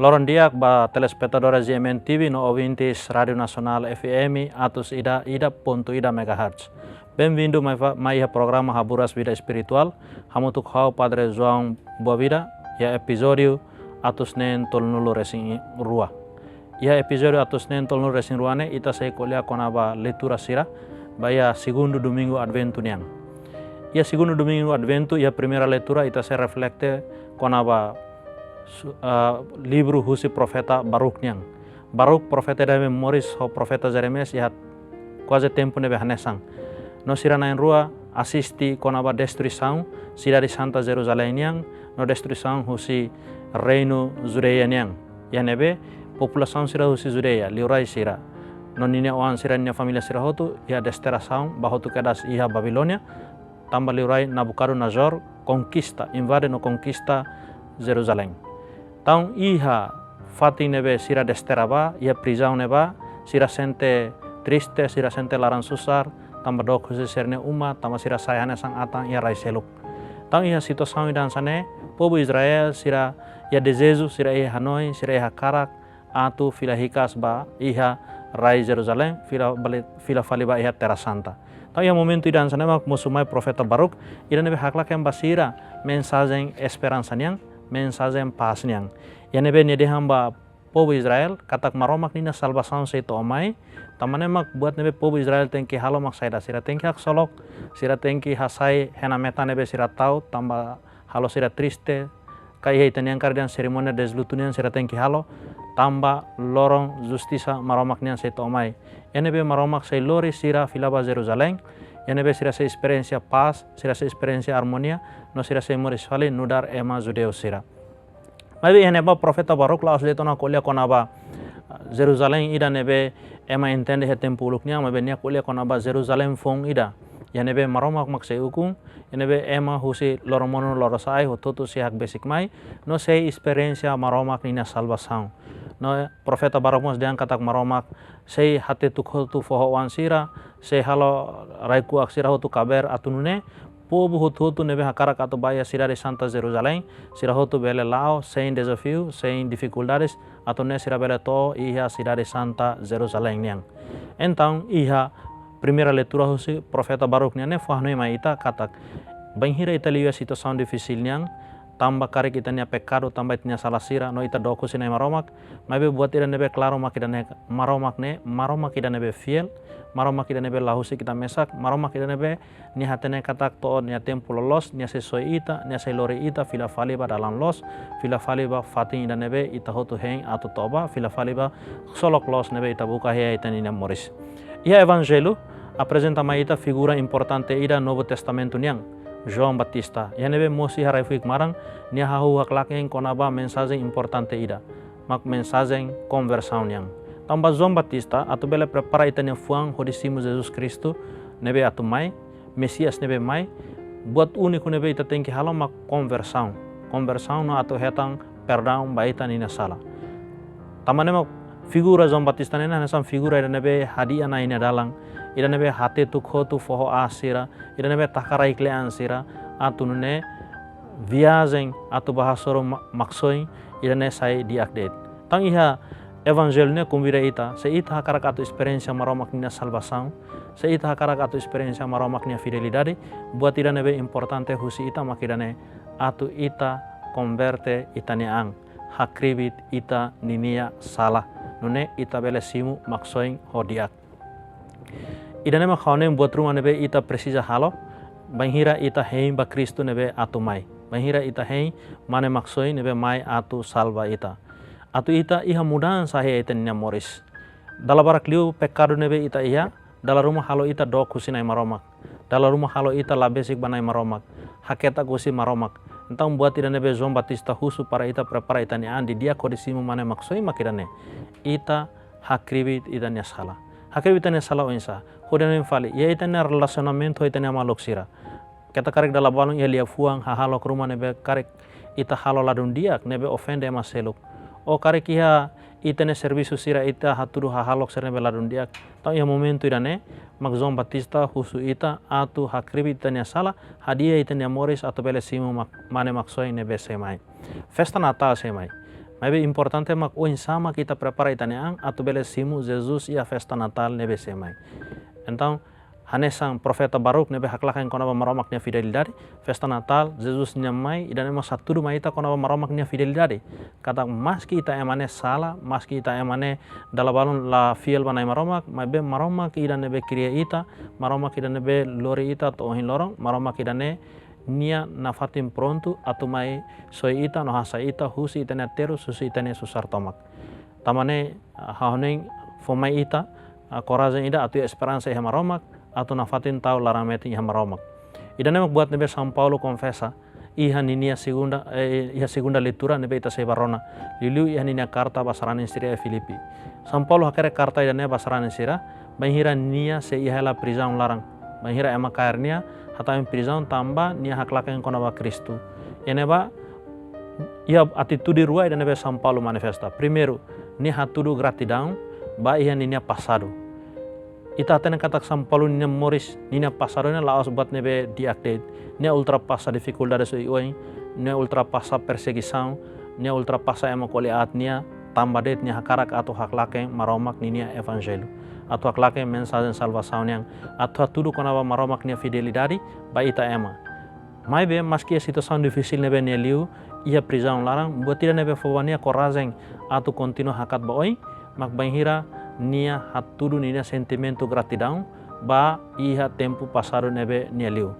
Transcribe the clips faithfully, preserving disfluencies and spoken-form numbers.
Loron di'ak ba telespetadores G M N T V no ouvintes Rádiu Nasionál F M atus ida ida pontu ida megahertz. Benvindu mai fa-, mai iha programa Haburas Vida Espirituál, hamutuk ho ha'u Padre João Boavida, iha epizódiu atus neen tolunulu resin rua. Iha epizódiu atus neen tolunulu resin rua ne'e, ita sei ko'alia kona-ba leitura sira ba iha segundu domingu Adventu nian. Iha segundu domingu Adventu, iha primeira leitura, ita sei reflete kona-ba su-, ah, livru husi profeta Baruk nian. Baruk profeta ida ne'ebé moris ho profeta Jeremias iha kuaze tempu ne'ebé hanesan. No sira na'in-rua asiste kona-ba destruisaun sidade santa Jerusalém nian, no destruisaun husi reinu Judeia nian. Iha ne'ebé populasaun sira husi Judeia, liurai sira, no ninia oan sira, ninia família sira hotu, iha desterrasaun ba hotu kedas iha Babilónia, tanba liurai Nabucodonosor konkista, invade no konkista Jerusalém. Entaun iha fatin ne'ebé sira desterra ba, iha prizaun ne'ebá, sira sente triste, sira sente laran susar, tanba dook husi sira-nia uma, tanba sira sai hanesan atan iha rai seluk. Entaun iha situasaun ida hanesan ne'e, povu Israel sira iha dezeju, sira iha hanoin, sira iha hakarak atu fila hikas ba iha rai Jerusalém, fila bali-, fila fali ba iha Terra Santa. Entaun iha momentu ida hanesan ne'e mak mosu mai profeta Baruk, ida ne'ebé haklaken ba sira mensajen esperansa nian, mensajen pás nian. Iha ne'ebé nia dehan ba povu Israel katak Maromak ninia salvasaun sei to'o mai. Tanba ne'e mak buat ne'ebé povu Israel tenke halo mak saida? Sira tenke haksolok, sira tenke hasai hena-metan ne'ebé sira tau, tanba halo sira triste, ka iha ita-nian karik dehan serimónia de lutu nian sira tenke halo, tanba loron justisa Maromak nian sei to'o mai. Iha ne'ebé Maromak sei lori sira fila ba Jerusalém, iha ne'ebé sira sei esperiénsia pás, sira sei esperiénsia armonia, no sira sei moris fali nu'udar ema judeu sira. Maibé iha ne'ebá profeta Baruk la'ós de'it ona ko'alia kona-ba, ah, Jerusalém ida ne'ebé ema entende iha tempu uluk nian, maibé nia ko'alia kona-ba Jerusalém foun ida. Iha ne'ebé Maromak mak sei ukun, iha ne'ebé ema husi loromonu lorosa'e hotu-hotu sei hakbesik mai, no sei esperiénsia Maromak ninia salvasaun. No profeta Baruk mós dehan katak Maromak sei hatetuk hotu foho-oan sira, sei halo rai-kuak sira hotu kabeer atu nune'e povu hotu-hotu ne'ebé hakarak atu ba iha sidade santa Jerusalém, sira hotu bele la'o sein dezafiu, sein difikuldades, atu nune'e sira bele to'o iha sidade santa Jerusalém nian. Entaun iha primeira leitura husi profeta Baruk nian ne'e fó-hanoin mai ita katak bainhira ita liu iha situasaun difisil nian, tanba karik ita-nia pekadu, tanba ita-nia sala sira, no ita dook husi Na'i Maromak, maibé buat ida ne'ebé klaru mak ida-ne'e, Maromak ne'e Maromak ida ne'ebé fiél, Maromak ida ne'ebé la husik ita mesak, Maromak ida ne'ebé nia hatene katak to'o nia tempu loloos, nia sei soe ita, nia sei lori ita fila fali ba dalan loos, fila fali ba fatin ida ne'ebé ita hotu hein atu to'o ba, fila fali ba ksolok loos ne'ebé ita buka iha ita-nia moris. Iha Evanjellu aprezenta mai ita figura importante ida Novu Testamentu nian, João Batista. Iha ne'ebé mosu iha rai-fuik maran, nia hahú haklaken kona-ba mensajen importante ida, mak mensajen konversaun nian. Tanba João Batista atu bele prepara ita-nia fuan hodi simu Jesus Kristu ne'ebé atu mai, Mesias ne'ebé mai, buat úniku ne'ebé ita tenke halo mak konversaun. Konversaun no atu hetan perdaun ba ita-nia sala. Tanba ne'e mak figura João Batista ne'e hanesan figura ida ne'ebé hadi'a Na'i nia dalan, ida ne'ebé hatetuk hotu foho-aas sira, ida ne'ebé taka rai kle'an sira, atu nune'e viajen atu bá hasoru ma-, Maksoin ida-ne'e sai di'ak de'it. Entaun iha Evanjellu ne'e konvida ita, se ita hakarak atu esperiénsia Maromak ninia salvasaun, se ita hakarak atu esperiénsia Maromak nia fidelidade, buat ida ne'ebé importante husi ita mak ida-ne'e, atu ita konverte ita-nia an, hakribi ita ninia sala, nune'e ita bele simu Maksoin ho di'ak. Ida-ne'e mak ha'u hanoin buat ruma ne'ebé ita presiza halo, bainhira ita hein ba Kristu ne'ebé atu mai. Bainhira ita hein Mane Maksoin ne'ebé mai atu salva ita. Atu ita iha mudansa iha ita-nia moris. Dala barak liu pekadu ne'ebé ita iha, dala ruma halo ita dook husi Na'i Maromak. Dala ruma halo ita la besik ba Na'i Maromak. Haketak husi Maromak. Entaun buat ida ne'ebé João Batista husu para ita prepara ita-nia an didi'ak hodi simu Mane Maksoin mak ida-ne'e. Ita hakribi ita-nia sala. Hakribi ita-nia sala oinsá? Hodi hanoin fali, iha ita-nia relasionamentu ho ita-nia maluk sira. Keta karik dala balun iha liafuan hahalok ruma ne'ebé karik ita halo ladún di'ak, ne'ebé ofende ema seluk. Ou karik iha ita-nia servisu sira ita hatudu hahalok sira ne'ebé ladún di'ak. Entaun iha momentu ida-ne'e, mak João Batista husu ita atu hakribi ita-nia sala, hadi'a ita-nia moris atu bele simu mak-, Mane Maksoin ne'ebé sei mai. Festa Natál sei mai. Maibé importante mak oinsá mak ita prepara ita-nia an atu bele simu Jesus iha festa Natál ne'ebé sei mai. Entaun, hanesan profeta Baruk ne'ebé haklaken kona-ba Maromak nia fidelidade, festa Natál, Jesus nia mai, ida-ne'e mós hatudu mai ita kona-ba Maromak nia fidelidade. Katak maski ita ema ne'e sala, maski ita ema ne'e dala balun la fiél ba Na'i Maromak, maibé Maromak ida ne'ebé kria ita, Maromak ida ne'ebé lori ita to'o ohin loron, Maromak ida ne'e nia nafatin prontu atu mai soi ita no hasai ita husi ita-nia terus, husi ita-nia susar tomak. Tanba ne'e, ah, ha'u hanoin fó mai ita, ah, korajen ida atu iha esperansa iha Maromak, atu nafatin tau laran-metin iha Maromak. Ida-ne'e mak buat ne'ebé São Paulo konfesa iha ninia segunda, eh, iha segunda leitura ne'ebé ita sei bá rona. Liuliu iha ninia karta ba sarani sira iha Filipi. São Paulo hakerek karta ida-ne'e ba sarani sira, bainhira nia sei iha hela prizaun laran. Bainhira ema kaer nia hatama iha prizaun tanba nia haklaken kona-ba Kristu. Iha ne'ebá, iha atitude rua ida ne'ebé São Paulo manifesta. Primeiru, nia hatudu gratidaun ba iha ninia pasadu. Ita hatene katak São Paulo ninia moris, ninia pasadu ne'e la'ós buat ne'ebé di'ak de'it. Nia ultrapasa difikuldades oioin, nia ultrapasa persegisaun, nia ultrapasa ema ko'alia aat nia, tanba de'it nia hakarak atu haklaken Maromak ninia evanjellu. Atu haklaken mensajen salvasaun nian, atu hatudu kona-ba Maromak nia fidelidade ba ita ema. Maibé, maski iha situasaun difisil ne'ebé nia liu, iha prizaun laran, buat ida ne'ebé fó ba nia korajen atu kontinua hakat ba oin, mak bainhira nia hatudu ninia sentimentu gratidaun ba iha tempu pasadu ne'ebé nia liu.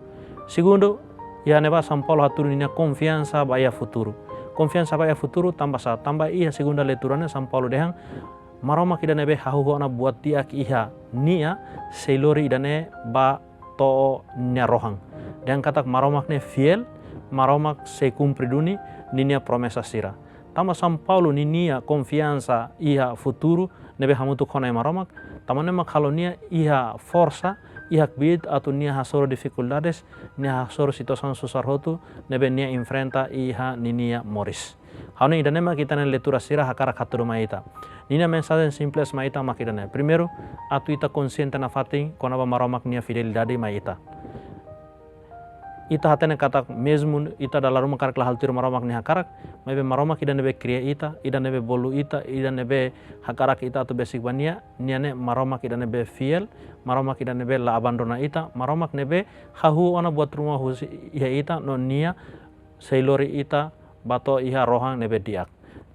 Segundu, iha ne'ebá São Paulo hatudu ninia konfiansa ba iha futuru. Konfiansa ba iha futuru tanba sá? Tanba iha segunda leitura ne'e São Paulo dehan, Maromak ida ne'ebé hahú ona buat di'ak iha nia, sei lori ida-ne'e ba to'o nia rohan. Dehan katak Maromak ne'e fiél, Maromak sei kumpre duni ninia promesa sira. Tanba São Paulo ninia konfiansa iha futuru ne'ebé hamutuk ho Na'i Maromak, tanba ne'e mak halo nia iha forsa, iha kbiit atu nia hasoru difikuldades, nia hasoru situasaun susar hotu ne'ebé nia enfrenta iha ninia moris. Ha'u hanoin ida-ne'e mak ita-nia leitura sira hakarak hatudu mai ita. Ninia mensajen simples mai ita mak ida-ne'e. Primeiru, atu ita konsiente nafatin kona-ba Maromak nia fidelidade mai ita. Ita hatene katak mezmu ita dala ruma karik la halo tuir Maromak nia hakarak, maibé Maromak ida ne'ebé kria ita, ida ne'ebé bolu ita, ida ne'ebé hakarak ita atu besik ba nia, nia ne'e Maromak ida ne'ebé fiél, Maromak ida ne'ebé la abandona ita, Maromak ne'ebé hahú ona buat ruma husi iha ita, no nia sei lori ita ba to'o iha rohan ne'ebé di'ak.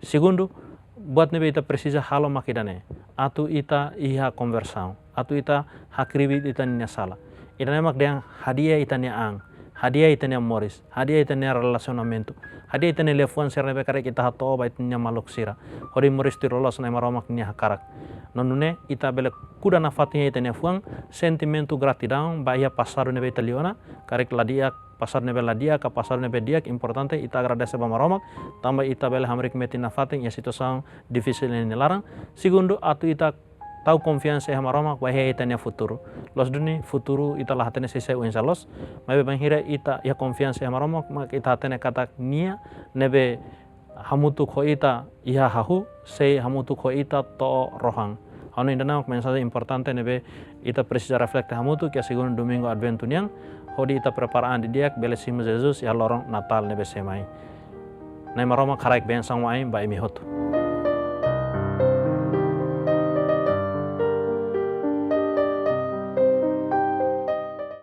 Segundu, buat ne'ebé ita presiza halo mak ida-ne'e, atu ita iha konversaun, atu ita hakribi ita-nia sala. Ida-ne'e mak dehan hadi'a ita-nia an, hadi'a ita-nia moris, hadi'a ita-nia relasionamentu, hadi'a ita-nia liafuan sira ne'ebé karik ita hato'o ba ita-nia maluk sira, hodi moris tuir loloos Na'i Maromak nia hakarak. No nune'e ita bele kuda nafatin iha ita-nia fuan sentimentu gratidaun ba iha pasadu ne'ebé ita liu ona, karik la di'ak, pasadu ne'ebé la di'ak ka pasadu ne'ebé di'ak, importante ita agradese ba Maromak, tanba ita bele hamriik metin nafatin iha situasaun difisil nia laran. Segundu, atu ita tau konfiansa iha Maromak ba iha ita-nia futuru. Loos duni futuru ita la hatene sei sai oinsá loos, maibé bainhira ita iha konfiansa iha Maromak, mak ita hatene katak nia ne'ebé hamutuk ho ita iha hahú, sei hamutuk ho ita to'o rohan. Ha'u hanoin ida-ne'e mak mensajen importante ne'ebé ita presiza reflete hamutuk iha segundu domingu Adventu nian, hodi ita prepara an didi'ak bele simu Jesus iha loron Natál ne'ebé sei mai. Na'i Maromak haraik bensaun mai ba imi hotu.